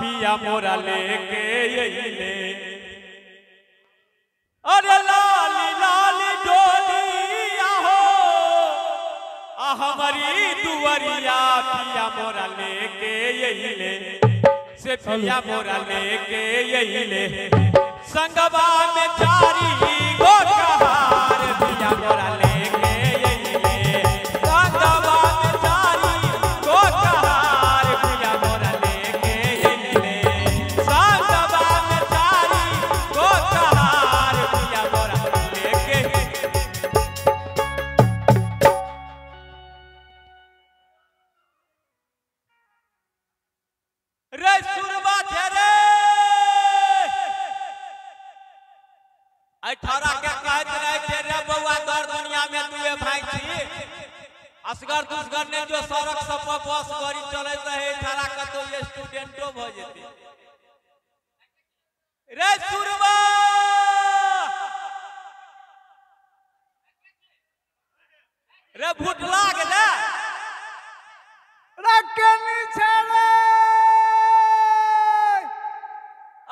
पिया मोरा लेके अइले। अरे लाली लाली डोलिया हो आ हमारी दुआरिया पिया मोरा लेके अइले, से पिया मोरा लेके अइले। संगवा में चारी गो कहार पिया मोरा लेके अइले, संगवा में चारी गो कहार पिया मोरा लेके अइले, संगवा में चारी गो कहार पिया मोरा लेके। रे सुरबा रे अठारह के कहत रहे छे रे बउआ, दर दुनिया में दुए भाई छी, असगर दुसगर ने जो सड़क सब पर बस गाड़ी चलैत रहे, अठारह कतौ स्टूडेंटो भ जेते। रे सुरबा रे भुटला गेले रे केनी छै रे।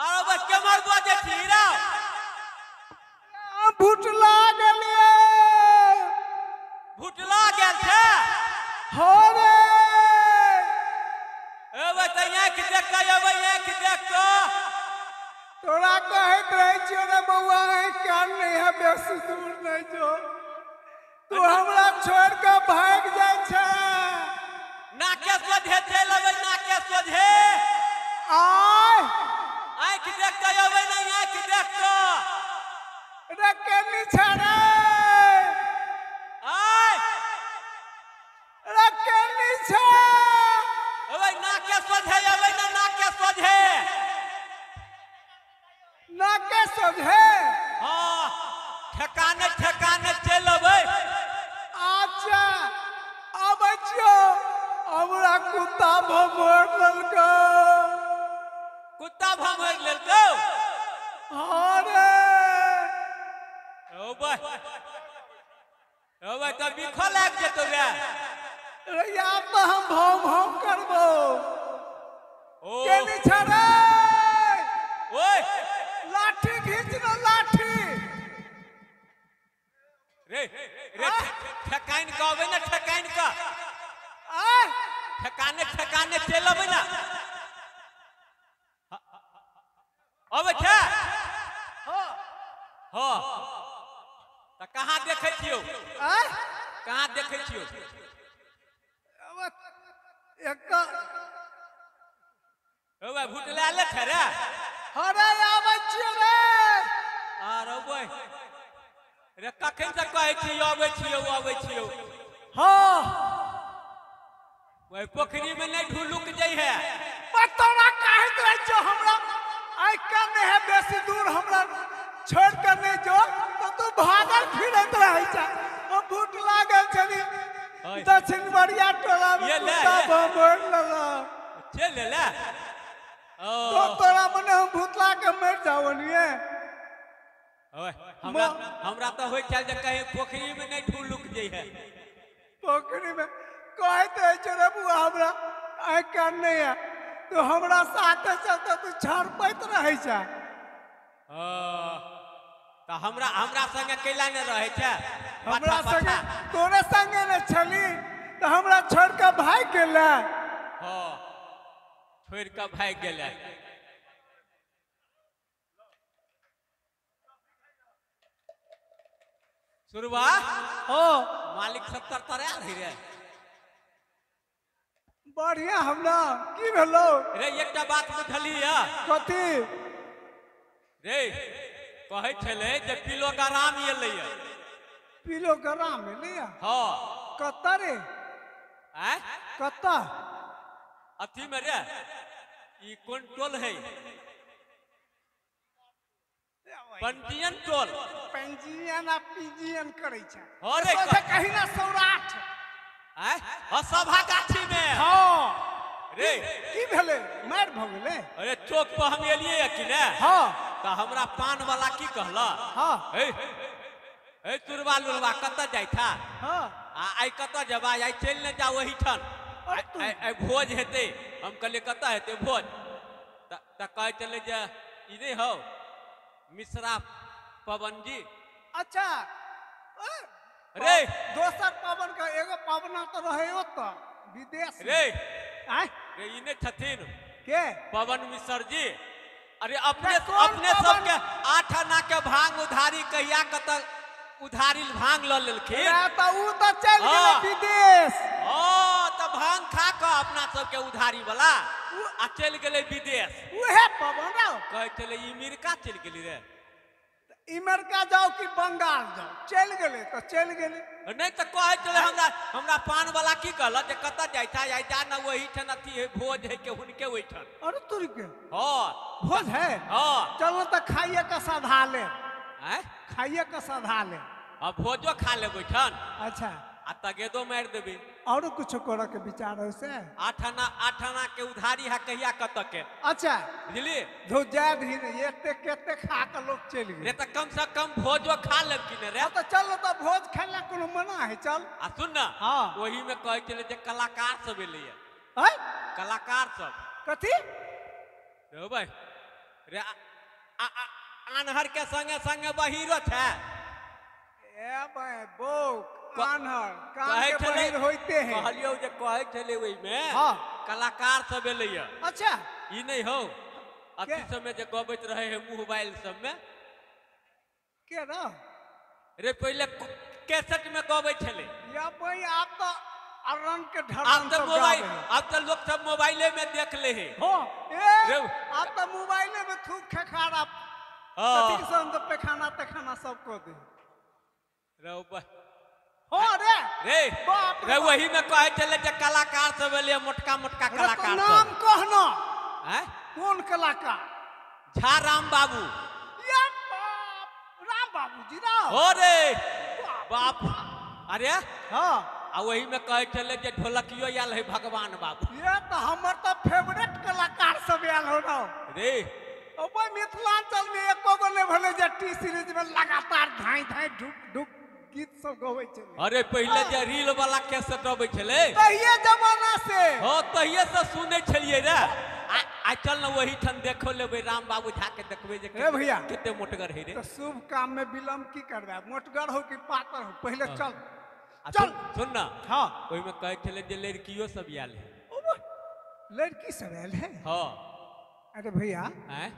अरे बस केमहर बजै छी रे? भुटला गेलियै। भुटला गेल छै? हँ रे। एबै तऽ आँखि देख कऽ एबै, आँखि देख कऽ। तोरा कहैत रहै छियौ रे बौआ, आँखि कान नहि है, बेसी दूर नहि जो, तू हमरा छोड़ि कऽ भागि जाइ छै। नाके सोझे चलि अबै, नाके सोझे। आय आँखि देख कऽ एबै ने, आँखि देख कऽ। रे केनी छै रे? आय रे केनी छै? अबै नाके सोझे अबै ने, नाके सोझे। नाके सोझे? हँ, ठेकाने ठेकाने चलि अबै। अच्छा आबै छियौ। हमरा कुत्ता भमोड़ लेलकौ। कुत्ता भमोड़ लेलकौ? हँ रे। ओबै ओबै तऽ बिखो लागि जेतौ रे। रे आब तऽ हम भौं भौं करबौ। ओ केनी छै रे? ओए लाठी घीच ने, लाठी। रे रे ठेकानि कऽ अबै ने, ठेकानि कऽ। आय ठेकाने ठेकाने चलि अबै ने। अबै छै? हँ। हँ तऽ कहाँ देखै छियौ? आय कहाँ देखै छियौ? एक तऽ ओबै भुटला ले छै रे। हँ रे आबै छियौ रे। आर अबै रे, कखन से कहै छियौ अबै छियौ अबै छियौ। हँ ओहि पोखरी में नहि ढुलुक जाइ है। पर तोरा कहैत रहै छियौ हमरा आँखि कान नहि है, बेसी दूर हमरा छोड़ि कऽ नहि जो, तऽ तू भागल फिरैत रहै छै। हम भुटला गेल छली दक्षिण बरिया टोला में, कुत्ता भमोड़ लेलक। चलि एलै? तो तोरा मने हम भुतला के मरि जाबनिये। हमरा हमरा तऽ होइ छल जे कहीं पोखरी में नहि ढुलुक जाइ है। पोखरी में कहैत रहै छियौ रे बौआ, हमरा आँखि कान नहि है, तू हमरा साथे चलते तू छड़पैत रहै छै। तऽ हमरा हमरा संगे कैला नहि रहै छै? हमरा संगे तोरे संगे ने छली, तऽ हमरा छोड़ि कऽ भागि गेलै। हँ छोड़ि कऽ भागि गेलै। सुरबा हँ मालिक 70 तर आयल रही रे। बढ़िया। हमरा की भेलौ रे? एकटा बात बुझलियै? कथी रे? कहै छलै जे पिलो गराम एलैया। पिलो गराम एलैया? हँ। कतऽ रे? आँय कतऽ? अथी में रे, ई कोन टोल है? पंजियन टोल। पंजियन आ पिजियन करै छै। हँ रे। कहीं ना सौराठ। आँय हँ सभा गाछी में। हँ रे की भेलै? मारि भऽ गेलै? अरे चौक पर हम एलियै कि ने। हँ तऽ हमरा पान वाला की कहला? हँ हे तुरबा लुलबा कतऽ जाइ छा? हँ आ आइ कतऽ जेबा? आइ चलि ने जा ओहिठाम, आइ भोज हेतै। हम कहलियै कतऽ हेतै भोज? कहै छलै जे ई नहि हौ मिश्रा पवन जी। अच्छा रे दोसर पवन के एगो पवना तो रहे ओतऽ विदेश रे। आय रे ई नहि छथिन के पवन मिश्र जी? अरे अपने अपने सबके 8 आना के भांग उधारी कहिया कत उधारी भांग ल लेलखिन। त उ त चलि गेलै विदेश। हां त भांग खा क अपना सबके उधारी वाला आ चलि गेलै विदेश। उहे पवन रौ कहै छलै अमेरिका चलि गेली रे। अमेरिका जाओ कि बंगाल जाओ, चलि गेलै त चलि गेलै। नहीं त कहै छलै हमरा हमरा पान वाला की कहलक जे कतऽ जाइ छै, आइ जा न ओहिठाम अथी है भोज है के हुनके ओहिठाम। अरे तुर के हां भोज है। हां चलो त खाइए के साधा ले। आय खाइए के साधा ले। आ भोजो खा लेबै ओहिठाम। अच्छा आ तगेदो मारि देबै। और कुछ करे के विचार हो से? 8 आना 8 आना के उधारी है कहिया कत के। अच्छा बुझली धो जाय ही नहीं एते केते खा के लोग चलि गेल। रे त कम से कम भोजो खा लेब कि ने रे? त चल त भोज खाला कोनो मना है चल। आ सुन ना। हां ओही में कहै छलै जे कलाकार सब एलैया। हैं कलाकार सब कथी रे भाई रे आन्हर के संगे संगे बहिरो छै। ए भाई बोक आन्हर कान के बहिर होते हैं। कहलियौ जे कहै छलै ओहि में। हां कलाकार सब एलैया। अच्छा ई नहीं हो अथी सब में जे गबैत रहे है मोबाइल सब में के रह रे पहले कैसेट में गबै छलै। या भाई आप तो अरन के ढरन आप तो मोबाइल आप तो लोग सब मोबाइले में देख ले है। हो ए आप तो मोबाइले में थूक खेखारा कथी से हम तो पेखाना तेखाना सब को दे रे बा। हो रे रे बाप रे वही में कहै छलै जे कलाकार सब एलै मोटका मोटका कलाकार सब। नाम कहना हैं कौन कलाकार? झा राम बाबू। या बाप राम बाबू जी ना हो रे बाप। अरे हां आ वही में कहै छलै जे ढोलकियो आयल है भगवान बाबू। ये तो हमर तो फेवरेट कलाकार सब आयल हो ना रे। ओ मिथिलांचल में एको गो नहि भेलै जे टी सीरीज में लगातार धाई धाई ढुक ढुक गीत सब गबै छलै। अरे पहले जे रील वाला कैसेट अबै छलै तहिए जमाना से। हो तहिए से सुनै छलियै रे। आ चल न वही ठाम देखो लेबै राम बाबू झा के देखबै जे रे भैया कते मोटगर है रे। तो शुभ काम में विलंब की करबै, मोटगर हो कि पातर हो पहले चल चल। सुन ना। हां ओहि में कहै छलै जे लड़कियो सब आयल है। लड़की सब आयल है? हां अरे भैया हैं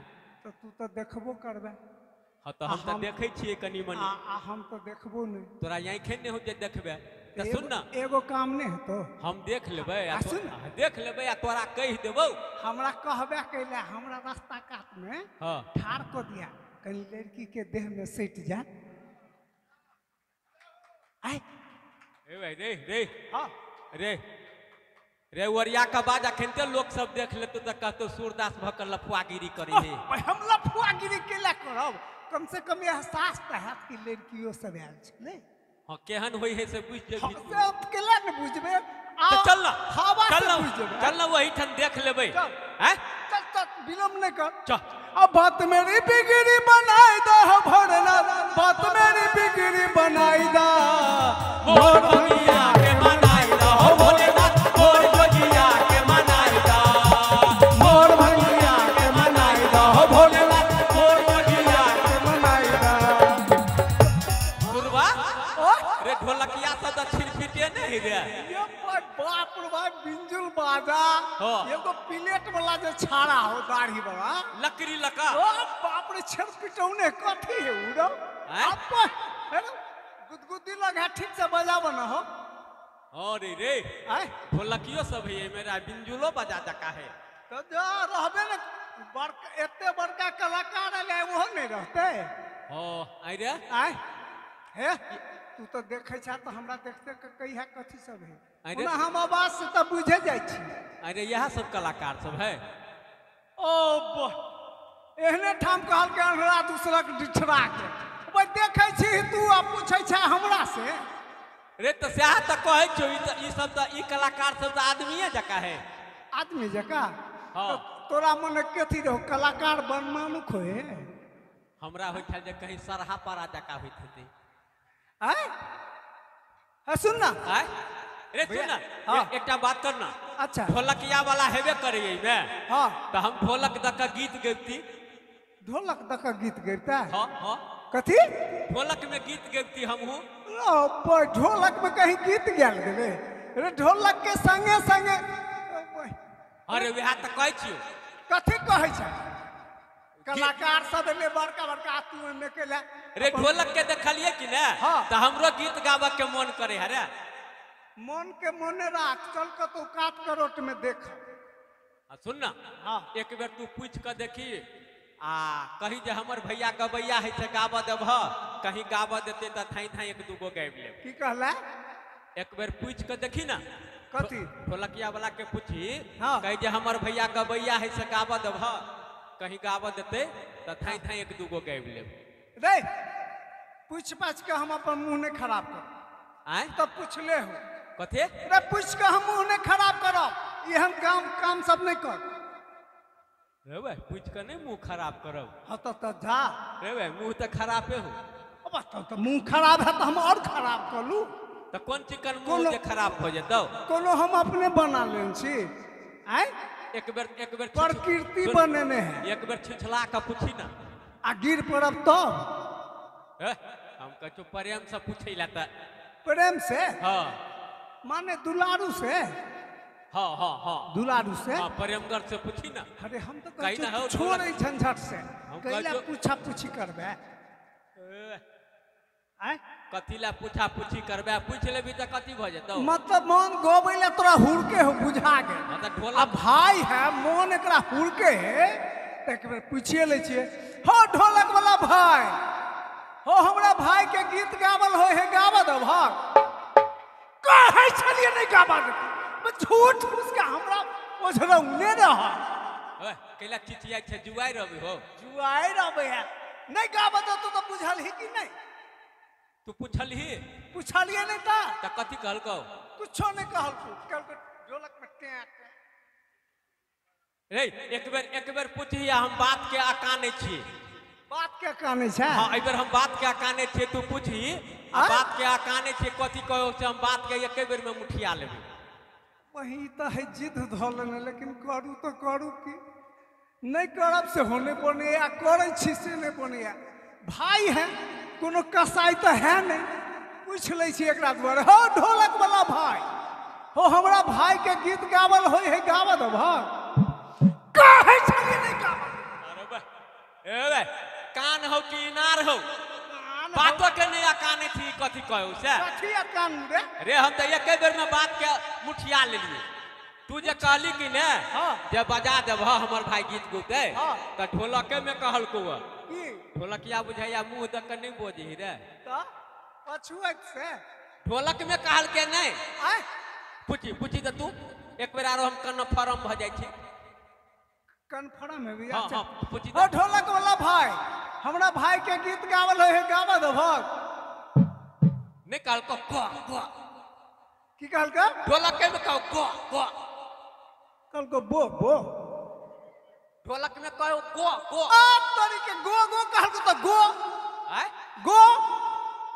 तो तू तो देखबो करबै। हां तो हम तो देखै छियै कनी मनी। आ हम तो देखबो नहीं। तोरा आँखे नहीं हो जे देखबे त सुन ना एगो काम नहीं हेतो हम देख लेबै आ सुन देख लेबै आ तोरा कहि देबौ। हमरा कहबे कैला हमरा रास्ता कात में हां ठाड़ क दिया कनी लड़की के देह में सटि जा। आय ए भाई रे रे। हां रे रे ओरिया के बाद अखन लोग सब देख लेतो त कहतो सूरदास भ के लफुआगिरी करी है। हम लफुआगिरी केला करब? कम से कम एहसास त हैत कि लड़कियो सब आयल छलै। हां केहन होई है से बुझ जेबी। से केला ने बुझबे त चल ना हवा चल से ना बुझ जेबे। चल ना वही ठन देख लेबै। हैं चल चल विलंब नहीं कर। चल अब बात मेरी बिगड़ी बनाई दा भरना, बात मेरी बिगड़ी बनाई दा मोर भंगिया के मनाई दा हो भोलेनाथ मोर जोगिया के मनाई दा मोर भंगिया के मनाई दा हो भोलेनाथ मोर जोगिया के मनाई दा। सुरवा रे ढोलकिया सब त छिरपिटे नहीं रे। ये बाप रे भाई बिंजुल बाजा एगो प्लेट वाला जे छाड़ा हो दाढ़ी वाला लकड़ी लका। ओ बाप रे छिरपिटौने कथी है उ रो आप है ना गुदगुदी लगा ठीक से बजाब न हो। अरे रे आय ढोलकियो सब है मेरा बिंजुलो बजा जका है तो जा रहबे न बड़का एते बड़का कलाकार आले ओहो नहीं रहते। हो आइ रे आय हे तू तो देखै छ त हमरा देखते के कहिया कथी सब है। ओना हम आवाज से त बुझे जाइ छी। अरे यह सब कलाकार सब है। ओ एहने ठाम कहल के अन्हरा दूसरा के डिठरा के ओय देखै छी तू आ पूछै छ हमरा से रे त सएह त कहै छौ। ई सब त ई कलाकार सब त आदमीए जका है। आदमी जका? हां तोरा मन कथी रहो कलाकार बन मानुख होए? हमरा होइ छल जे कहीं सरहा पारा जका होइत हेतै। आय हाँ सुन ना। आय रे सुन ना, एकटा बात कर ना। अच्छा। ढोलकिया वाला हेबे करे एमे। हां। त हम ढोलक द के गीत गैती। ढोलक द के गीत गैता? हां हां। कथी? ढोलक में गीत गैती हमहू। ओ ढोलक में कहीं गीत गायल गेले? रे ढोलक के संगे संगे। अरे वएह त कहै छियौ। कथी कहै छै? कलाकार सब एले बड़का बड़का, तू एमे केला। रे ढोलक के देखलिए कि ने? हाँ। त हमरो गीत गाबऽ के मन करे है रे। मन के मने राख, चल कतौ काट करोट में देख। आ सुन ना। हाँ। एक बेर तू पूछ के देखी आ कही जे हमर भैया गबैया है से गाबऽ देबह, कहीं गाबऽ देते त थाई थाई एक दूगो गाबि लेब। की कहला? एक बेर पूछ के देखी ना। कथी? ढोलकिया वाला के पूछी। हाँ। कही जे हमर भैया गबैया है से गाबऽ देबह, कहीं गाबऽ देते त थाई थाई एक दूगो गाबि लेब। रे पूछ पाछ के हम अपन मुंह नहीं खराब कर। आय? तब पूछले हो। कथी? रे पूछ के हम मुंह नहीं खराब करब, एहन काम काम सब नहीं कर। रे भाई पूछ के नहीं मुंह खराब करब। हाँ त जा। रे भाई मुंह त खराबे हो। अब त मुंह खराब है त हम और खराब कर लू। त कोन चिकन मुंह जे खराब हो जेतौ? कोनो हम अपने बना लेन छी। आय? एक बेर एक बेर प्रकृति बनेने है। एक बेर छिछला के पूछी ना। आ गिर पड़ब तब? हम कहै छियौ प्रेम से पूछै ला त। प्रेम से? हाँ। माने दुलारू से? हाँ हाँ हाँ। दुलारू से? हाँ, प्रेमगर से पूछी ना। अरे हम तो कहै छियौ छोड़ै झंझट से, कैला पूछा पूछी करबै? आय? कथी ला पूछा पूछी करबै? पूछ लेबी त कथी भ जेतौ? मतलब मन गबै ला तोरा हुरके हो बुझा गेल। हाँ त ढोलक आ भाई है मन एकरा हुरके है त एक बेर पूछिए लै छियै। हो ढोलक वाला भाई, हो हमरा भाई के गीत गावल होय है, गाबऽ देबह? कहै छलियै नहीं गाबऽ देतै, झूठ फूस के हमरा ओझरौने रह। ओए कैला चिचियाइ छै? जुआइ रहबी हो। जुआइ रहबै है, नहीं गाबऽ देतौ त बुझलही कि नहीं? तू पूछलही? पूछलिए नहीं त। त कथी कहलकौ? कुछो नहीं कहलकौ, कहलकौ ढोलक में टें टें। रे एक बेर पूछही आ हम बात के अकानै छी। बात के अकानै छै? हाँ एहि बेर हम बात के अकानै छियै, तू पूछही आ बात के अकानै छियै कथी कहौ से हम बात के एके बेर में मुठिया लेबै। वही त है जिद धऽ लेने, लेकिन करू तो करू की नहीं करब से होने बनैया, करै छी से नहीं बनैया। भाई है कोनो कसाई तो है नहीं, पूछ लै छी एकरा दुआरे। हो ढोलक वाला भाई, हो हमरा भाई के गीत गावल होय है, गाबऽ देबह? कहै छलियै नहीं गाबऽ। अरे बा ए बे कान हो कि इनार हो, बातो के नहीं अकानै छी कथी कहौ से? कथी अकान रे? रे हम त एके बेर में बात के मुठिया लेलियै। तू जे कहली कि ने जे बजा देबह हमर भाई गीत गौतै, त ढोलके में कहलकौ की? ढोलकिया बुझैया मुंह दऽ के नहीं बजही रे। त पछुआइत से ढोलक में कहलकै नहीं। आय पूछी पूछी त तू एक बेर आरो हम कन्फर्म भ जाइ छी। कन्फर्म हेबी? हाँ अच्छा। हाँ पूछी। ओ ढोलक वाला भाई, हमरा भाई के गीत गावल होय है, गाबऽ देबह? नहीं कहलकौ ग ग। की कहलकै? ढोलक में कहौ ग ग। कहलकौ बो बो। ढोलक में कहौ गो गो। आ तोरी के गो गो कहलकौ त गो। आय गो।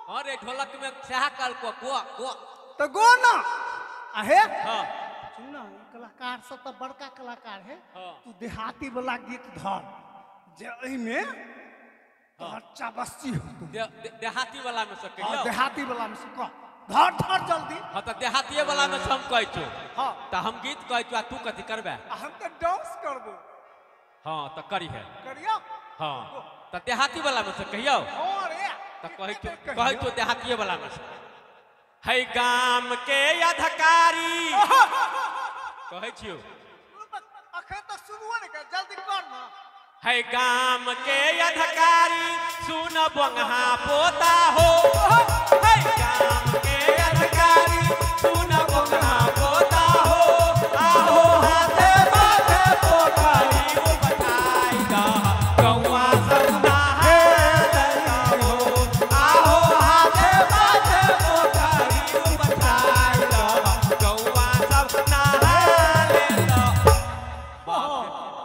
हाँ रे ढोलक में सएह कहलकौ गो गो। त गो ना आहे। हाँ सुन ना, कलाकार सब त बड़का कलाकार है। हाँ। तू देहाती वाला गीत धर जे एहिमे तोहर चाबस्ती होतौ। देहाती वाला में से कहियौ? हाँ, देहाती वाला में से कह, धर धर जल्दी। हाँ त देहातीये वाला में से हम कहै छियौ। हाँ। त हम गीत कहै छियौ आ तू कथी करबै? हम त डांस करबो। हाँ त करिहे। करियौ? हाँ त देहाती वाला में से कहियौ? हाँ रे। त कहै छियौ देहातीये वाला में से। है गाम के अधकारी कहै छियौ। अखन त सुनबो नहि कर, जल्दी कर ना। है गाम के अधकारी सुन बंगहा पोता हो। है गाम के अधकारी सुन बंगहा पोता हो। आहो हाथे बाधे पोखरी बचाई दह गौआ सब नहाय हो। आहो हाथे बाधे पोखरी बचाई दह गौआ सब नहाय।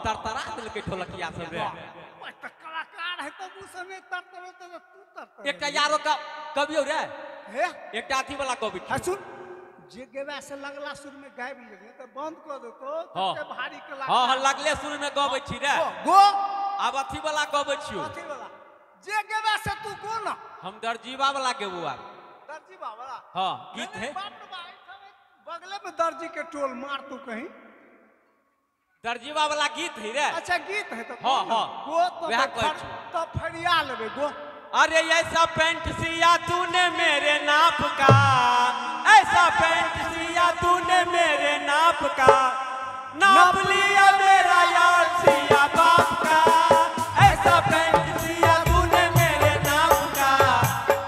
तरतरा देलकै ढोलकिया सब रे। त कलाकार है त उ समय तरतरो त तू तरतर। एकटा यारो का कवियो रे। हे एकटा अथी वाला कवि। हाँ सुन, जे गेबा से लगला सुर में गाबि लेबै त बंद क देतो ते भारी के लाग। हां हां लगले सुर में गबै छी रे। गो आब अथी वाला गबै छियो। अथी वाला जे गेबा से तू गो ना। हम दर्जीवा वाला गेबो आब। दर्जीवा वाला? हां गीत है। बाप रे बाप, बगले में दर्जी के टोल मार तू कहीं। दर्जीवा वाला गीत है रे। अच्छा गीत है तो हां हां गो तो फरिया लेबे गो। अरे ऐसा पैंट सिया तूने मेरे नाप का, ऐसा पैंट सिया तूने मेरे नाप का, नाप लिया मेरा यार सिया बाप का। ऐसा पैंट सिया तूने मेरे नाप का,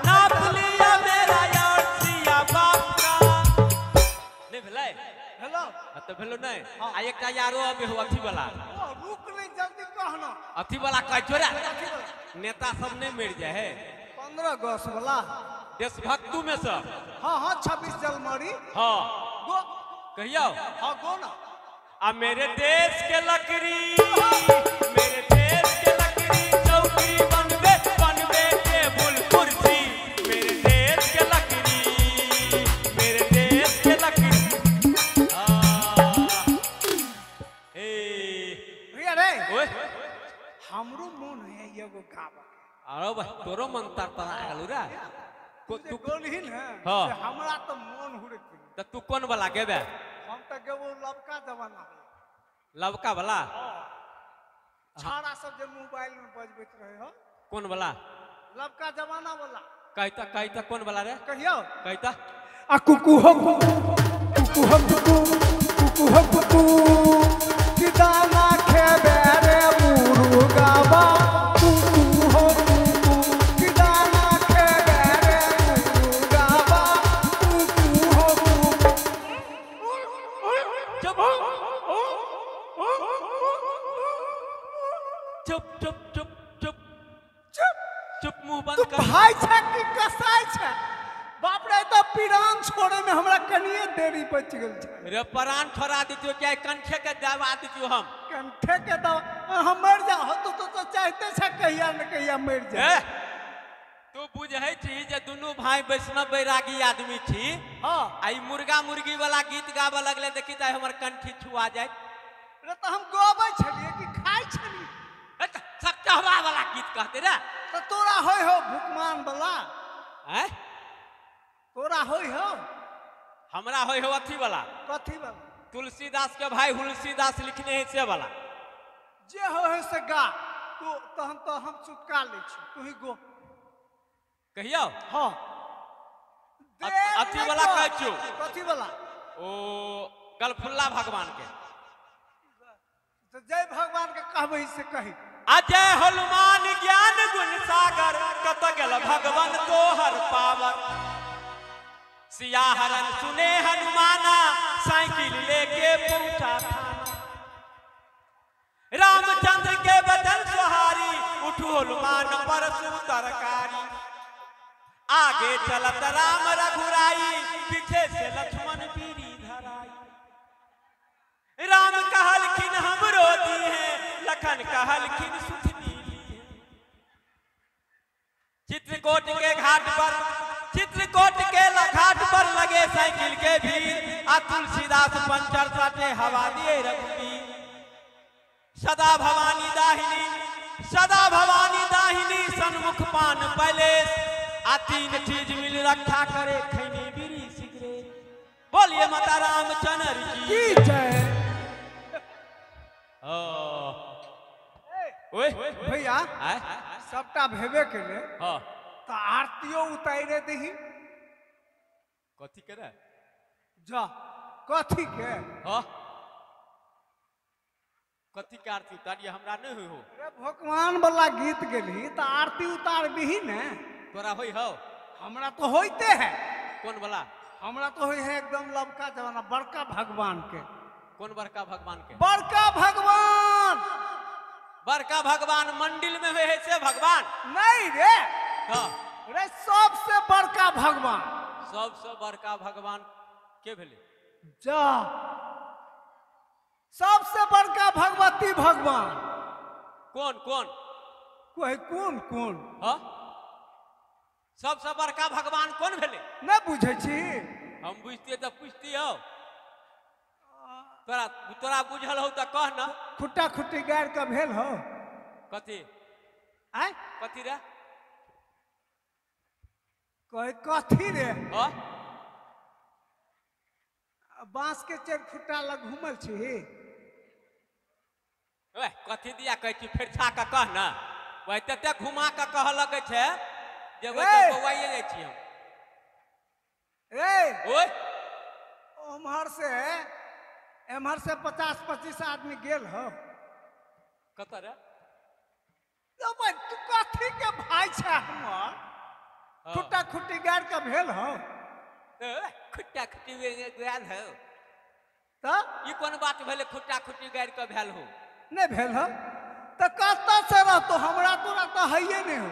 नाप लिया मेरा यार सिया बाप का। नहीं भेलै? हेलो तो भेलो नहीं। आ एकटा यारो अबे हो अथी वाला। ओ रुक नहीं जल्दी कहना। अथी वाला कह छोरा नेता सब नहीं मर जाए है। 15 अगस्त वाला देशभक्तू में सब। हाँ हाँ 26 जनवरी। हाँ गो कहियो। हाँ गो ना। आ मेरे देश के लकड़ी, मेरे देश के लकड़ी चौकी बनबे बनबे टेबुल कुर्सी। मेरे देश के लकड़ी, मेरे देश के लकड़ी। ए भैया रे ओए हमरो मन है एगो गाबा। अरे भाई तोरो मन तर तर गेलौ रे। तू गोलही ने हां से हमरा त मन हुरक गेल। त तू कोन वाला गेबे? हम त गेबो लबका जमाना वाला। लबका वाला? छाड़ा सब जे मोबाइल में बजबैत रहे हो। कोन वाला? लबका जमाना वाला। कहता कहता कोन वाला रे? कहियो कहता। आ कुकु हो कुकु हो कुकु कुकु हो कुकु कि दाना खेबे रे मुर्गावा कुकु हो कुकु कि दाना खेबे रे मुर्गावा कुकु हो कुकु। चुप चुप चुप चुप चुप चुप चुप मुंह बंद तू कर। भाई छै कि कसाई छै? बाप रे तो पिरान छोड़े में हमरा कनिए देरी बच गेल छै। रे परान छोड़ा दितियो क्या कंठे के दबा दितियो हम। कंठे के दबा हम मर जा हो तो तो चाहते छै कहिया न कहिया मर जा। तू बुझै छी जे दुनू भाई वैष्णव बैरागी आदमी छी। हां आई मुर्गा मुर्गी वाला गीत गाबे लगले देखी त हमर कंठी छुआ जाए। रे त हम गाबै छलिए कि खाइ छलिए? सकचहवा वाला गीत कहते रे। त तोरा होय हो भुकमान वाला? हैं तोरा होय हो? हमरा होय हो अथी वाला। कथी वाला? तुलसीदास के भाई तुलसीदास लिखने है से वाला। जे हो है से गा तू तहन तो हम चुटका लै छी तू ही गो। कहियो। हां अथी वाला कहै छियो। कथी वाला? ओ गलफुल्ला भगवान के। तो जय भगवान के कहबै से कही। अजय हनुमान ज्ञान गुण सागर कत गेल भगवान तोहर पावर। सिया हरन सुने हनुमाना साइकिल लेके पहुंचा थाना। रामचंद्र के बदन सुहारी उठो हनुमान परसु तरकारी। आगे चलत राम रघुराई पीछे से लक्ष्मण पीरी धराई। राम कहलखिन हमरो दी है लखन कहलखिन सुथनी ली है। चित्रकूट के घाट पर, चित्रकूट के घाट पर लगे साइकिल के भीड़। आ तुलसीदास पंचर साटे हवा दिए रघुबीर। सदा भवानी दाहिनी, सदा भवानी दाहिनी सन्मुख पान पैलेस। आ तीन चीज मिल रखा करे खैनी बीड़ी सिगरेट। बोलिए माता रामचंद्र की जय। ओए भैया सबटा भेबे केले। हां त आरतियो उतारे दही। कथी करे? जा कथी के? हां कथी के आरती उतारिए? हमरा नहीं होय हो। अरे भगवान वाला गीत गेलही त आरती उतारबिही ने। तोरा होय हो? हमरा तो होइते है। कोन वाला? हमरा तो होय है एकदम लबका जमाना बड़का भगवान के। कौन बड़का भगवान के? बड़का भगवान। बड़का भगवान मंदिर में होय है से भगवान नहीं रे। हां रे सबसे बड़का भगवान। सबसे बड़का भगवान के भेले? जा सबसे बड़का भगवती भगवान। कौन कौन? कोई कौन कौन? हां सबसे बड़का भगवान कौन भेले? नहीं बुझै छी। हम बुझतियै तऽ पूछतियौ। तोरा तोरा बुझल हो तऽ कह न। खुट्टा खुट्टी गाड़ि के भेल हो? कथी? आय कथी रे? कहे कथी रे? हाँ बांस के चारि खुट्टा लग घूमल छी। ओए कथी दिया कहै छी फेर छा के कह न। वह तते घुमा के कह लगै छै जे ओहि तऽ बौआइए जाइ छी हम। रे ओए उम्हर से एम्हर से 50-25 आदमी गेल हो। कतऽ रे? तू कथी के भाई छै हमर? खुट्टा खुट्टी गाड़ि के भेल हो? खुट्टा खुट्टी गाड़ि हो तऽ ई कोन बात भेलै खुट्टा खुट्टी गाड़ि के भेल हो? नहीं भेल हो तऽ कतऽ से रहतो? हमरा तोरा तऽ हइए नहीं हो।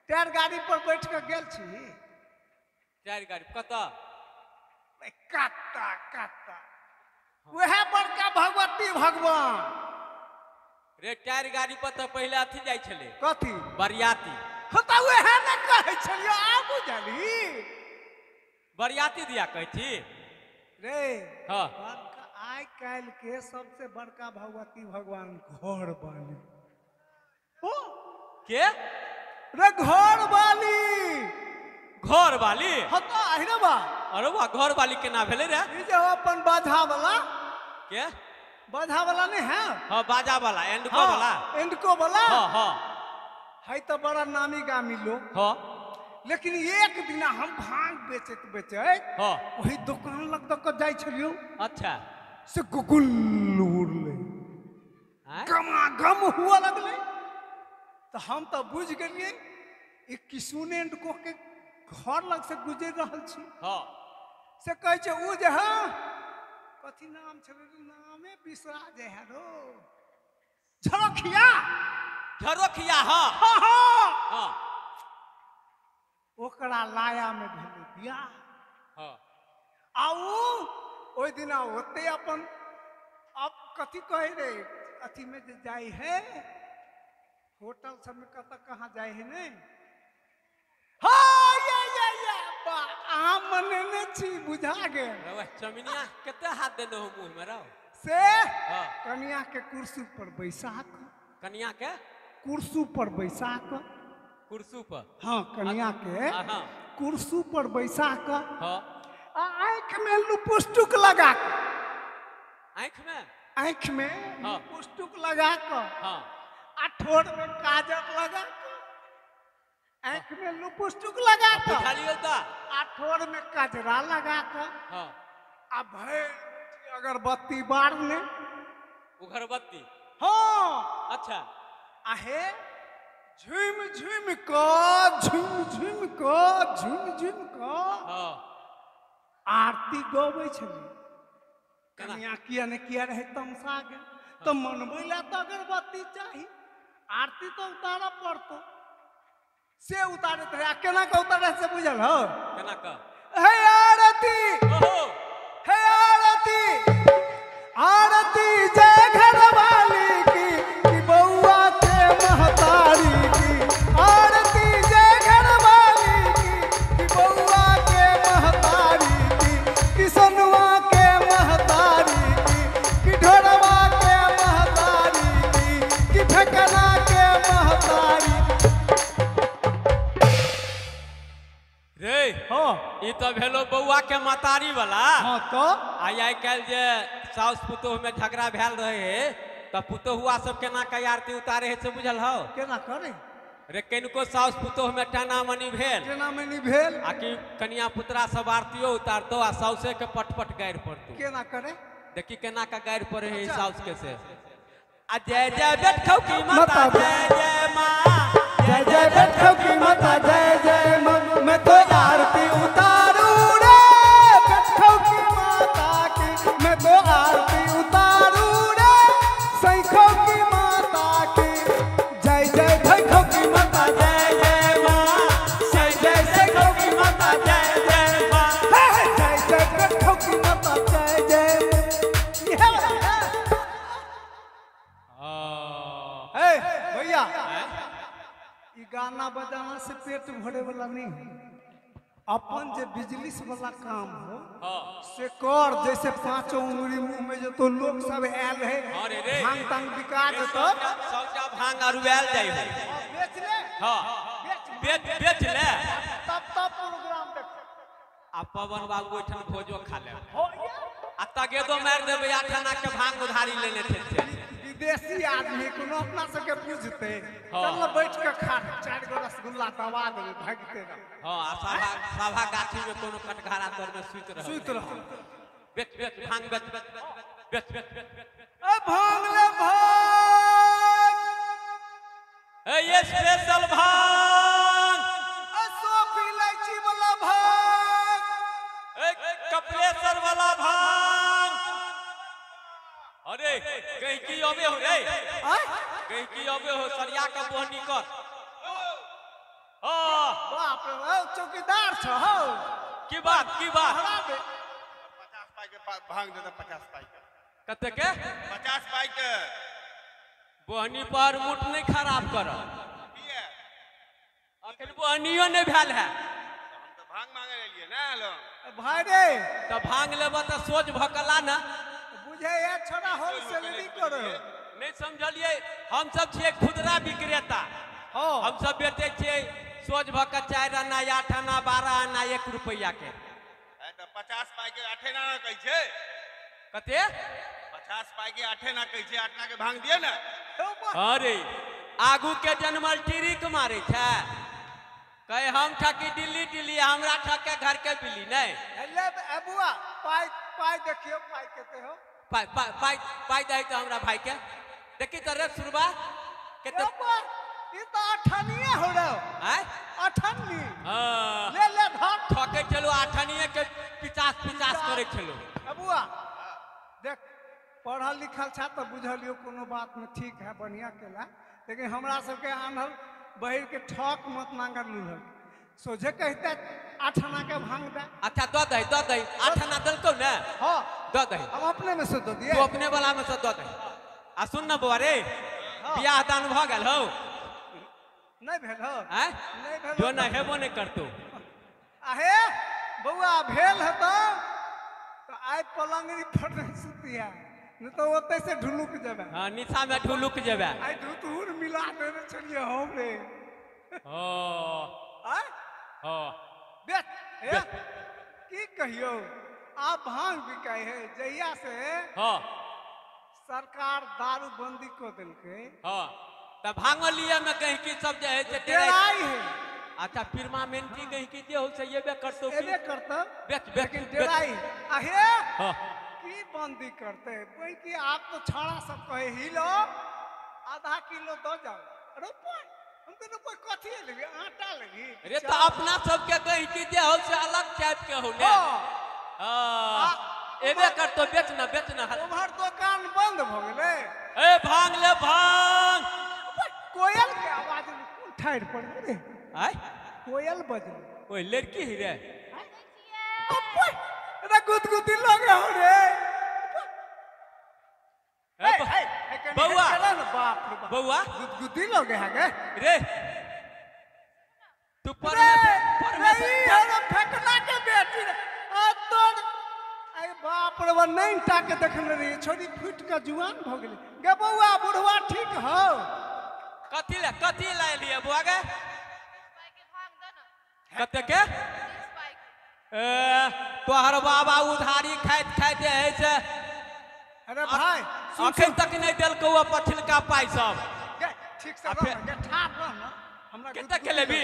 टायर गाड़ी पर बैठ के गेल छी। टायर गाड़ी कतऽ? कतऽ कतऽ वएह बड़का भगवती भगवान रे। टायर गाड़ी पर तऽ पहिले अथी जाइ छलै। कथी? बरियाती। हँ तऽ वएह ने कहै छलियौ, आब बुझलही? बरियाती दिया कहै छी रे। हाँ आइ काल्हि के सबसे बड़का भगवती भगवान घर वाली। हो के रे? घर वाली। घर वाली? हाँ तऽ अहिरे बा। अरे वाह, घर वाली केना भेलै रे? ई जे अपन बाधा वाला। के बाधा वाला नहीं है? हाँ बाजा वाला, एंडको वाला। एंडको वाला। हाँ हाँ है तो बड़ा नामी गामी लोग। हाँ लेकिन एक दिना हम भांग बेचैत बेचैत हाँ वही दुकान लग दऽ कऽ जाइ छलियौ। अच्छा से गुगुल उड़लै, गमागम हुआ लगलै। तऽ हम तऽ बुझि गेलियै ई किशुन एंडको के घर लग से गुजरि रहल छी। हाँ से कहै छै ओ जे हँ कथी नाम छलै, नामे बिसरा जाइ है रो। झरखिया। झरखिया। हाँ हाँ हाँ हाँ ओकरा लाया में भेलै बियाह। हाँ आ उ ओहि दिना ओते अपन अब कथी कहै रे अथी में जे जाइ है होटल सब में कतऽ कहाँ जाइ है ने। हाँ ये ये ये बा आम मनेने छी बुझा गेल। रे चमिनिया कते हाथ देने हो मुँह में रहो से। हाँ कनिया के कुर्सी पर बैसा कऽ। कनिया के कुर्सी पर बैसा कऽ। कुर्सी पर? हाँ कनिया के हाँ कुर्सी पर बैसा कऽ। हाँ आ आँखि में लिपस्टिक लगा कऽ। आँखि में? आँखि में हाँ। लिपस्टिक लगा कऽ। हाँ आ ठोर में काजर लगा कऽ। आँखि में लिपस्टिक लगा कऽ। बुझलियौ तऽ? आ ठोर में कजरा लगा कऽ। हाँ आ भरि अगरबत्ती बारने। अगरबत्ती? हाँ अच्छा आ हे झुमि झुमि कऽ झुमि झुमि कऽ झुमि झुमि कऽ हाँ आरती गबै छलै। कनिया किया ने किया रहै तमसा गेल तऽ मनबै लए तऽ अगरबत्ती चाही, आरती तऽ उतारऽ पड़तौ। से उतारैत रहै। आ केना कऽ उतारै से बुझल हौ? केना कऽ? हे आरती, ओहो हे आरती, आरती जय घरवाली की, कि बउआ के महतारी की। आरती जय घरवाली की, कि बउआ के महतारी की, कि सोनुआ के महतारी की, कि ढोरवा के महतारी की, कि फेकना के महतारी रे। हाँ ई तऽ भेलो बउआ के महतारी वाला। हाँ तो आइ काल्हि जे साउस पुतोह में झगड़ा भेल रहे तऽ पुतोहुआ सब केना के आरती उतारे है से बुझल हौ? केना करे रे? कनिको साउस पुतोह में टाना मनी भेल। केना मनी भेल? आ कि कनिया पुतरा सब आरतियो उतारतो आ साउसे के पटपट गारि पड़तो। केना करे? देखी केना के गारि पड़े है साउस के से। आ जय जय बैठो की माता जय जय माँ, जय जय बैठो की माता जय जय माँ, मैं तो आरती उतारू रे बैठो की माता की, मैं तो आरती उतारू रे सैखो की माता की, जय जय बैठो की माता जय जय माँ, जय जय सैखो की माता जय जय माँ, जय जय बैठो की माता जय जय। भैया गाना बजाना से पेट भरे वाला नहीं है। अपन जे बिजनेस वाला काम हो से कर, जैसे पांचों उंगली मुंह में जो तो लोग सब आयल है भांग तांग बिका जेतो, सबटा भांग अरुआयल जाय है, बेच ले। हां बेच बेच ले, तब तब प्रोग्राम देख। आ पवन बाबू ओइठन भोजो खा ले आ तगेदो मार देबै, 8 आना के भांग उधारी लेने थे। विदेशी आदमी कोनो अपना सबके बुझते, चल न बैठ के खा, 4 गो रसगुल्ला दबा देबै भागते रह। हां आ सभा सभा गाछी में कोनो कटघरा तर में सुति रह, सुति रह। बेच बेच भांग बेच बेच बेच बेच। ए भांग ले भांग, ए ये स्पेशल भांग, ए सोफी इलायची वाला भांग, ए कपलेश्वर वाला भांग। अरे कहीं की अबे हो रे, कहीं की अबे हो, सरिया के बोहनी कर। बाप रे बाप, चौकीदार छ हो। की बात की बात? 50 पाई के भांग दे दे, 50 पाई के। कते के? 50 पाई के। बोहनी पर मुठ नहीं खराब कर, अखन बोहनियो नहीं भेल है। हम तो भांग मांगे लिए ना लो भाई रे, तो भांग लेब तो सोच भकला ना बुझे ये छोरा होलसेलरी करो। नहीं समझलिए, हम सब छियै खुदरा विक्रेता। हम सब बेचे छियै सोच भक 4 आना 8 आना 12 आना 1 रुपया के। तो 50 पाई के 8 आना कहै छै। कते? 50 पाई के 8 आना कहै छै, 8 आना के भांग दिए ना। अरे आगू के जनमल टिरिक मारे छै, कहे हम ठकी दिल्ली दिल्ली, हमरा ठके घर के बिल्ली नहीं। ले बुआ पाई पाई देखियो पाई कते हो, पाई पाई पाई पाई दे तो हमरा भाई के देखी तो रे सुरबा केते। ई तो अठनिए हो रे, हैं अठन्नी। हां ले ले धर, ठके चलो अठनिए के 50 50 करे चलो। बुआ देख पढ़ल लिखल छा तो बुझलियो कोनो बात में ठीक है बढ़िया केला, लेकिन हमरा सबके आनल बहिर के ठक मत मांगल लुलल, सोझे कहते 8 आना के भांग दे। अच्छा दो दे दो दे, 8 आना दलको ने। हां दो दे, हम अपने में से दो दिए, तू अपने वाला में से दो दे। आ सुन ना बौआ रे, बियाह दान भ गेल हो? नहीं भेल हो, हैं नहीं भेल, जो ना हेबो नहीं करतो। आहे बौआ भेल है तो आइ पलंगरी पर नहीं सुतिया, नहीं तो ओते से ढुलुक जेबे। हां निशा में ढुलुक जेबे। आइ धुतुर मिला देने चलिए हम रे। ओ आय हां बेच ए की कहियो, आप भांग बिकाय है जहिया से। हां सरकार दारू बंदी को देलके। हां त भांगो लिया में कहीं की सब जे है से डेराई है। अच्छा फिरमामेंटी कहीं की जे हो से एबे करतो, एबे करतो बेच बेच, लेकिन डेराई आहे। हां की बंदी करते कोई की आप तो छाड़ा सब कहे हिलो आधा किलो दो जाओ। अरे हम तो रुपये कथी लेबी, आटा लेबी रे। तो अपना सबके कहीं की जे हो से अलग टाइप के हो ने। हां एबे करतो, बेचना बेचना। उम्हर दुकान बंद भ गेलै। ए भांग ले भांग। कोयल के आवाज में कोन ठाड़ पड़ रे? आय कोयल बजले, ओए लड़की ही रे। रे गुदगुदी लगे हो रे। ए ए बउआ बाप रे बाप, बउआ गुदगुदी लगे है गे रे। तू पर में से पर में से फेंकना के बेटी रे। आ तोर आई बाप रे बा, नहीं टा के देखने रही छोरी फूट के जुआन भ गेली गे। बउआ बुढ़वा ठीक हो? कथी ले कथी ले लिए बुआ गे? कते के? ए तोहर बाबा उधारी खाइत खाइत है से। अरे भाई अखन तक नहीं देलकौ पछिलका पाई सब। गे ठीक से रह गे, ठाड़ रह ना। हमरा कते के लेबी?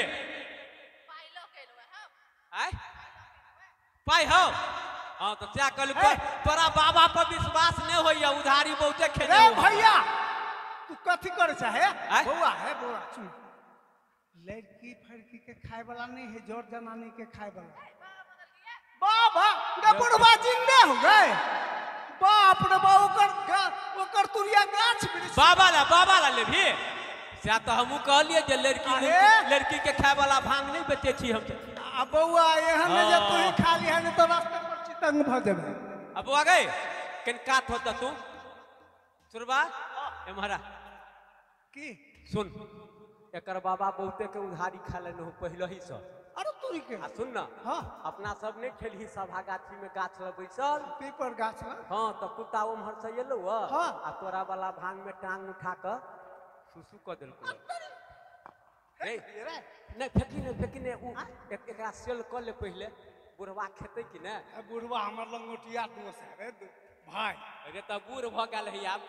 पाई लो के लेबै हम। आय पाई हो? हां तो क्या कहलु, तोरा बाबा पर विश्वास नहीं होइया, उधारी बहुते खेने। रे भैया तू कथी करे चाहे? बउआ है बउआ सुन, लड़की फड़की के खाए वाला नहीं है, जोर जनानी के खाए वाला। बाबा गे बुढ़वा जिंदे हो गए। बाप रे बा, ओकर तुरिया गाछ वृक्ष। बाबा ला बाबा ला लेबी से तो हमहू कहलिए जे लड़की लड़की के खाए वाला भांग नहीं बेचे छी हम। आ बउआ एहन जे तू ही खा लिहा नहीं तो रास्ते पर चितंग भ जेबे। अब बउआ गए कन कात होता तू सुरबा एम्हरा की सुन, एकर बाबा बहुते के उधारी खा लेने हो पहले ही से। अरे तू तोरी के। आ सुन ना। हाँ। अपना सब नहीं खेलही सभा गाछी में गाछ लग बैसल पीपर गाछ लग। हाँ तो कुत्ता उम्हर से एलौ। हाँ। आ तोरा वाला भांग में टांग उठा के सुसु क देलको। रे नहीं फेंकी नहीं फेंकी नहीं उ एकरा सेल क ले पहिले बुढ़वा खेतै कि ने। बुढ़वा हमर लंगोटिया दोस्त है रे भाई। अरे त बूढ़ भ गेल है आब।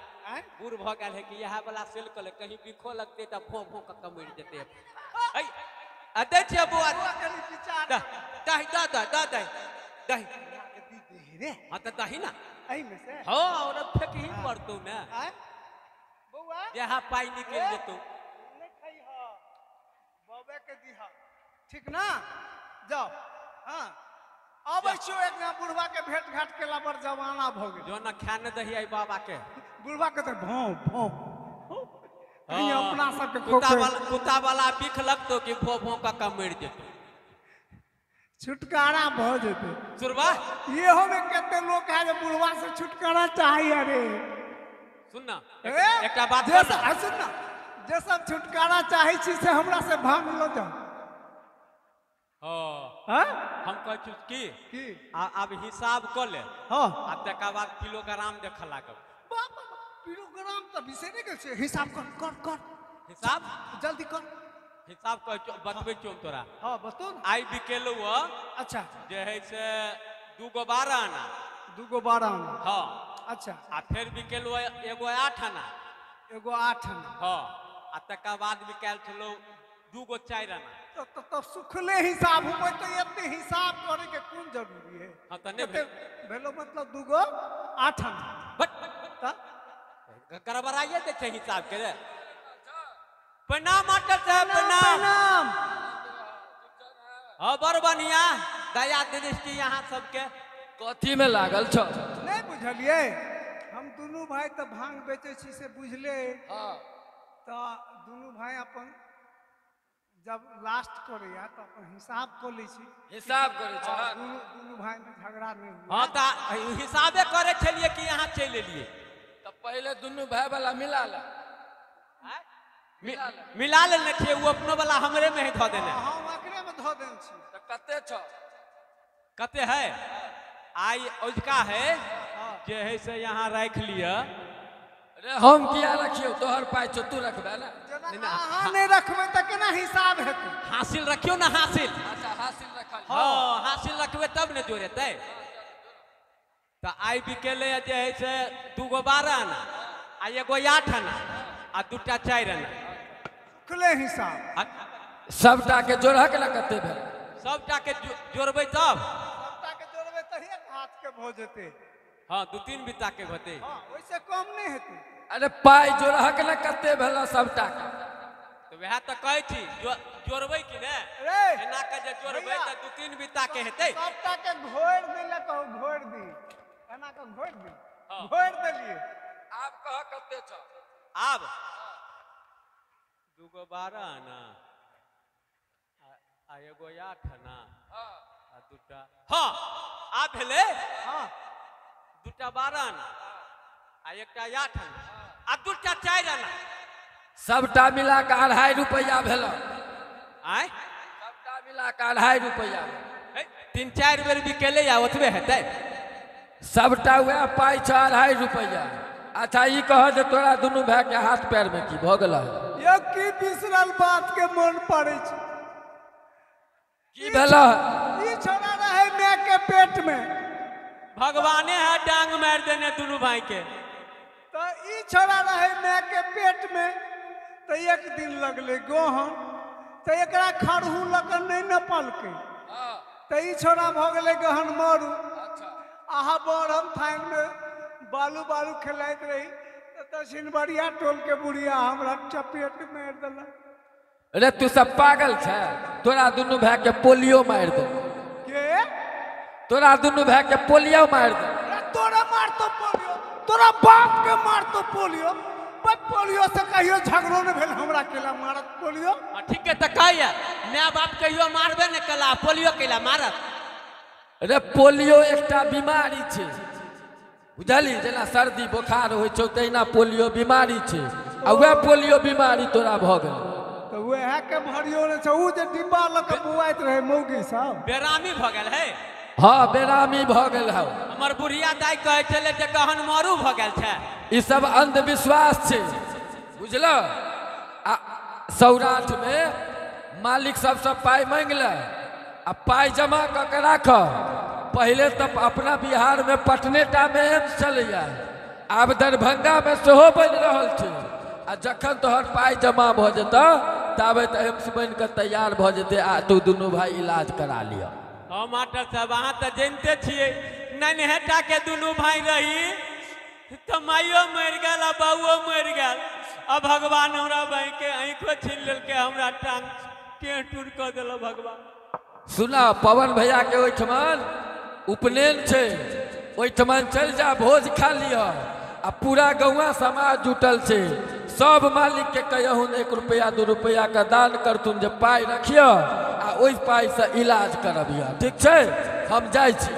बूढ़ भ गेल है कि यह वाला सेल क ले कहीं बिखो लगते त भों भों क मरि जेतै। ऐ आ दै छियै बौआ दही द द द दही दही रे। हाँ त दही ना एहिमे से। हाँ और फेंकही पड़तौ ने। बौआ जहाँ पाई निकलि जेतौ। नहीं खइह बौआ के दिह ठीक ना जाओ। हाँ अबै छियौ एक दिना बुढ़वा के भेंट घाट केला बड़ जमाना भ गेल। जो ना खाए न दही आई बाबा के। बुढ़वा के तऽ भौं भौं कहीं अपना सबके कुत्ता वाला बिख लगतो कि भों भों का का मरि जेतौ। छुटकारा भ जेतै। सुरवा इहो में कते लोग है जे बुढ़वा से छुटकारा चाही। अरे सुन ना एकटा बात सुन ना जे सब छुटकारा चाहे छी से हमरा से भांग ल जाओ। हाँ हम कहै छी की आब हिसाब क ले। हाँ आ तकर बाद किलोग्राम देख लागब। बाप किलोग्राम तऽ बिसरि गेल छै। हिसाब कर कर कर हिसाब जल्दी कर। हिसाब कहै छियौ बतबै छियौ तोरा। हाँ बतो न। आइ बिकेलौ। अच्छा जे है से 2 गो 12 आना। 2 गो 12 आना। हाँ अच्छा आ फेर बिकेलौ एगो 8 आना। एगो 8 आना। हाँ आ तकर बाद बिकायल छलौ 2 गो 4 आना। तो सुखले हिसाब हुए तो एते हिसाब करे के कोन जरूरी है। हाँ तो नहीं भेलो मतलब 2 गो 8 आना। बट गड़बड़ाइए दे छै हिसाब के रे। प्रणाम मास्टर साहब। प्रणाम। हाँ बड़ बढ़िया दया दृष्टि यहाँ सबके। कथी में लागल छ नहीं बुझलिए। हम दुनू भाई तो भांग बेचे छी से बुझले। हाँ तो दुनू भाई अपन जब लास्ट करैया तो अपन हिसाब क लै छी। हिसाब करै छ। दुनू दुनू भाई में झगड़ा नहीं हुआ। हाँ तो हिसाबे करे छलिए कि यहाँ चलि एलिए। तो पहले दुनू भाई वाला मिला ले। मिला लेने छियै वो अपनो वाला हमरे में ही धऽ देने। हम एकरे में धऽ देने छी। तो कते छ कते है आई ओजका है जे है से यहाँ राखि लिअ। अरे हम किया रखियो तोहर पाइ छौ तू रखबे ना। अहाँ नहीं रखबै तऽ केना हिसाब हेतै। हासिल रखियो ना हासिल। अच्छा हासिल रखल। हाँ हासिल रखबै तब ने जोड़ेतै। तो आइ बिकेले जे है से 2 गो 12 आना आ एगो 8 आना आ 2 टा 4 आना। सुखले हिसाब सबटा के जोड़हक ना कते भेल। सबटा के जोड़बै तब सबटा के जोड़बै तऽ एक हाथ के भऽ जेतै। हाँ 2-3 बित्ता के होतै। हाँ ओइसे कम नहीं हेतै। अरे पाइ जोड़हक ना कते भेल सबटा के। तो वएह तऽ कहै छी जोड़बै कि ने एना के जे जोड़बै तऽ 2-3 बित्ता के हेतै। सबटा के घोरि दै लए कहू घोरि दी एना के घोरि दी। घोरि देलियै। आब कह कते छ। आब 2 गो 12 आना आ एगो 8 आना आ 2 टा। हाँ आब भेलै। हाँ 2 टा 12 आना आ 1 टा 8 आना आ 2 टा 4 आना। सबटा मिला के 2.5 रुपया भेल। आय सबटा मिला के 2.5 रुपया। 3-4 बेर बिकेले या ओतबे हेतै। सबटा वएह पाइ छ 2.5 रुपया। अच्छा ई कह जे तोरा दुनू भाई के हाथ पैर में की भऽ गेल। यो की बिसरल बात के मन पड़ै छै। की भेल। ई छोड़ा रहे my के पेट में। भगवाने है डांग मारि देने दुनू भाई के। तो ई छोड़ा रहे my के पेट में तो एक दिन लगले गहन तो एकरा खड़हू लगन नहीं नपलकै। तो ई छोड़ा भऽ गेलै गहन मरू। अहाँ बड़ हम थान में बालू बालू खेलाइत रही तो दक्षिणबरिया टोल के बुढ़िया हमरा चपेट मारि देलक। अरे तू सब पागल छै। तोरा दुनू भाई के पोलियो मारि दे। के तोरा दुनू भाई के पोलियो मारि दे। तोरा मारतो पोलियो तोरा बाप के मारतो पोलियो। पर पोलियो से कहियो झगड़ो नहीं भेल हमरा केला मारत पोलियो। ठीक है तऽ कहैया my बाप कहियो मारबे ने कला पोलियो केला मारत। अरे पोलियो एकटा बीमारी छै बुझली। जेना सर्दी बोखार होइ छौ तहिना पोलियो बीमारी छै आ वएह पोलियो बीमारी तोरा भऽ गेल। तऽ वएह के भरियो ने छै उ जे डिब्बा लऽ के बुआइत रहे मौगी सब बेरामी भऽ गेल है। हाँ बेरामी भऽ गेल है। हमर बुढ़िया दाइ कहै छलै जे गहन मारू भऽ गेल छै। ई सब अंधविश्वास छै बुझल। आ सौराठ में मालिक सबसे पाई मांगि ले आ पाई जमा कऽ के राख। पहले तब अपना बिहार में पटने टा में एम्स चलैया, आब दरभंगा में सेहो बनि रहल छै। आ जखन तोहर पाई जमा भऽ जेतौ ताबे तऽ एम्स बनि कऽ तैयार भऽ जेतै आ तू दुनू भाई इलाज करा लिअ। हाँ मास्टर साहब अहाँ तऽ जनिते छियै नन्हेटा के दुनू भाई रही तऽ माइयो मरि गेल आ बाबुओ मरि गेल आ भगवान हमरा भाई के आँखो छीन लेलकै, हमरा टांग के टूट कऽ देलक भगवान। सुना पवन भैया के ओहिठमन उपनयन छै, ओहिठमन चलि जा भोज खा लिअ। आ पूरा गौआ समाज जुटल छै, सब मालिक के कहियहुन 1 रुपया 2 रुपया के दान करथुन जे पाइ रखिय आ ओहि पाइ से इलाज करबिह। ठीक छै हम जाइ छी।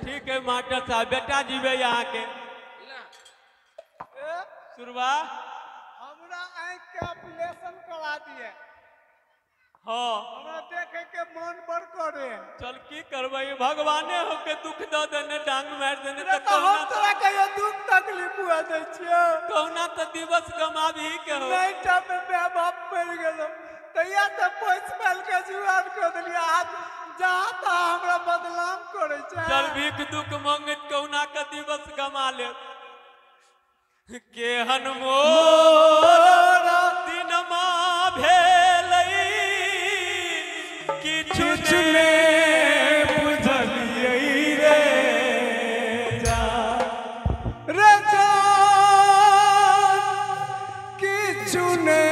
ठीक है मास्टर साहब बेटा जीवे अहाँके। सुरवा हमरा आँखि के ऑपरेशन करा दिए। हाँ हमरा देखे के मन बड़ करे। चल की करबै भगवाने होके दुख दऽ देने डांग मारि देने तऽ हम तोरा कहियो दुख तकलीफ हुआ दै छियौ। कहुना तऽ दिवस गमाबही के हो। नहीं टा में माय बाप मरि गेलो तैया तऽ पोसि पालि के जुआन कऽ देलियै, आज जहाँ तहाँ हमरा बदनाम करै छै। चल भीख दुख मंगैत कहुना के दिवस गमा ले। केहन मोर दिनमा भेलै किछु ने बुझलियै रे जा रे जान किछु ने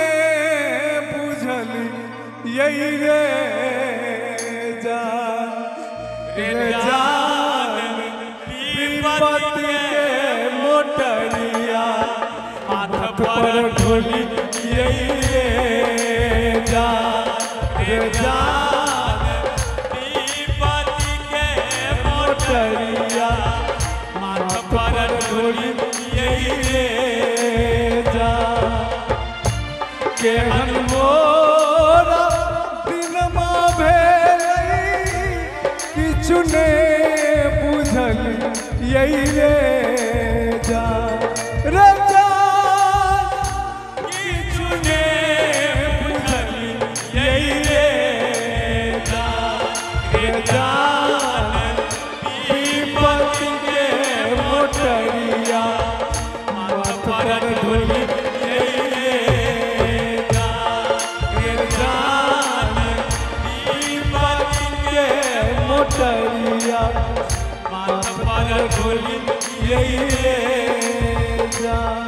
बुझलियै रे जान रे जान विपत्ति के मोटरिया माथ पर ढोली रे जान रे जान विपत्ति के मोटरिया माथ पर ढोली रे जान केहन मोर दिनमा भेलै किछु ने बुझलियै रे जान रे जान किछु ने बुझलियै रे जान रे जान विपत्ति के मोटरिया माथ पर ढोली रे जान रे जान विपत्ति के मोटरिया माथ पर ढोली रे जान।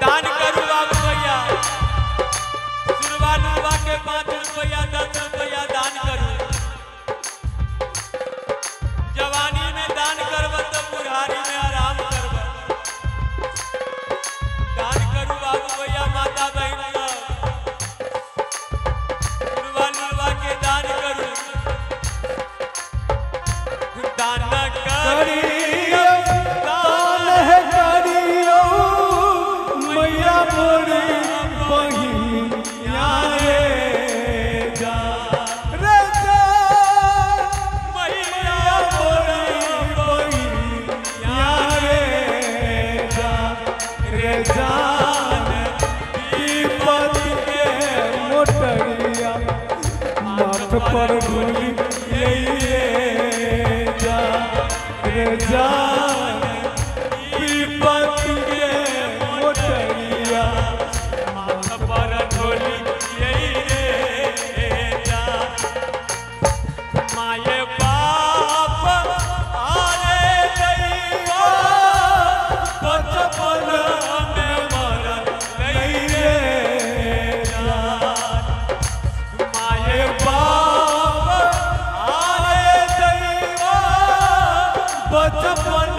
दान करू बाबू भैया सुरवा नुरवा के 5 रुपया 10 रुपया दान करू। जवानी में दान करब तो बुढ़ारी में आराम करब। दान करू बाबू भैया माता बहन सब सुरवा नुरवा के दान करू। दान करियौ दान है करियौ मैया मोरी बहिनिया रे जान रे जान मैया मोरी बहिनिया रे जान रे जान विपत्ति के मोटरिया माथ पर ढोली रे जान रे जान विपत्ति के मोटरिया माथ पर ढोली रे जान। माये बाप आरे दैवा बचपन में मरल रे जान। माये बाप आरे दैवा बचपन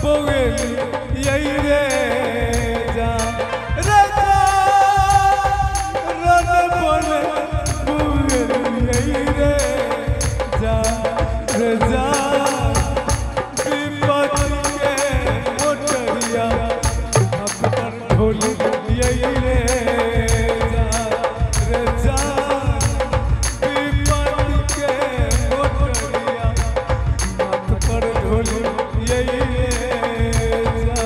बौएली यही रे जा रे जा रन बन बौएली यही रे जा रे जा विपत्ति के मोटरिया अपन ढोली यही रे जा रे जा विपत्ति के मोटरिया हाथ पर ढोली यही रे जा।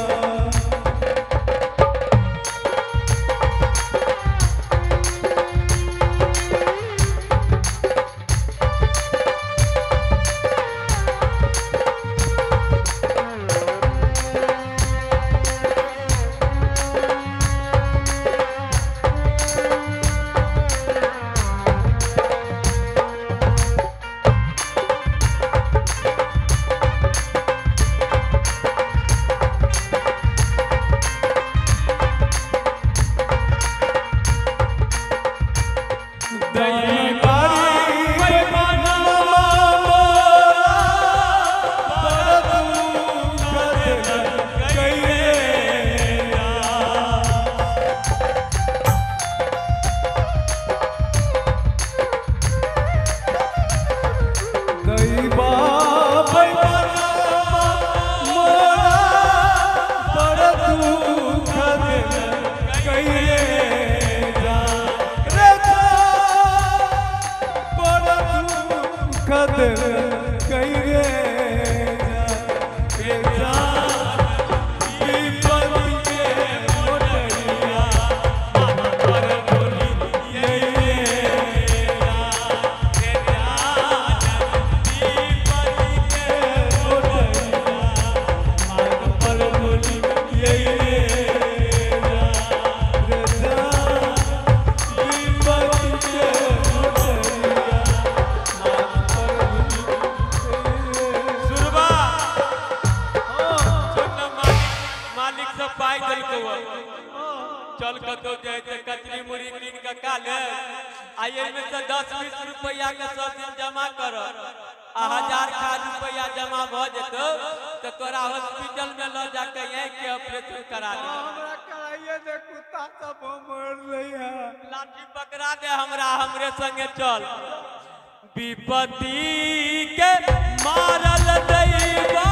सुरबा छोटा मालिक मालिक सब पाई देलकौ चल कतौ जाय छै कचरी मुरी कीन के खा ले आ एहिमे से 10-20 रुपया के सब दिन जमा कर आ 1000 खा रुपया जमा भ जेतौ तऽ तोरा हॉस्पिटल में ल जाके आँखि के ऑपरेशन करा दे। हमरा कराइए दे कुत्ता सब मर रही है। लाठी पकड़ा दे हमरा हमरे संगे चल। विपत्ति के मारल दैबा।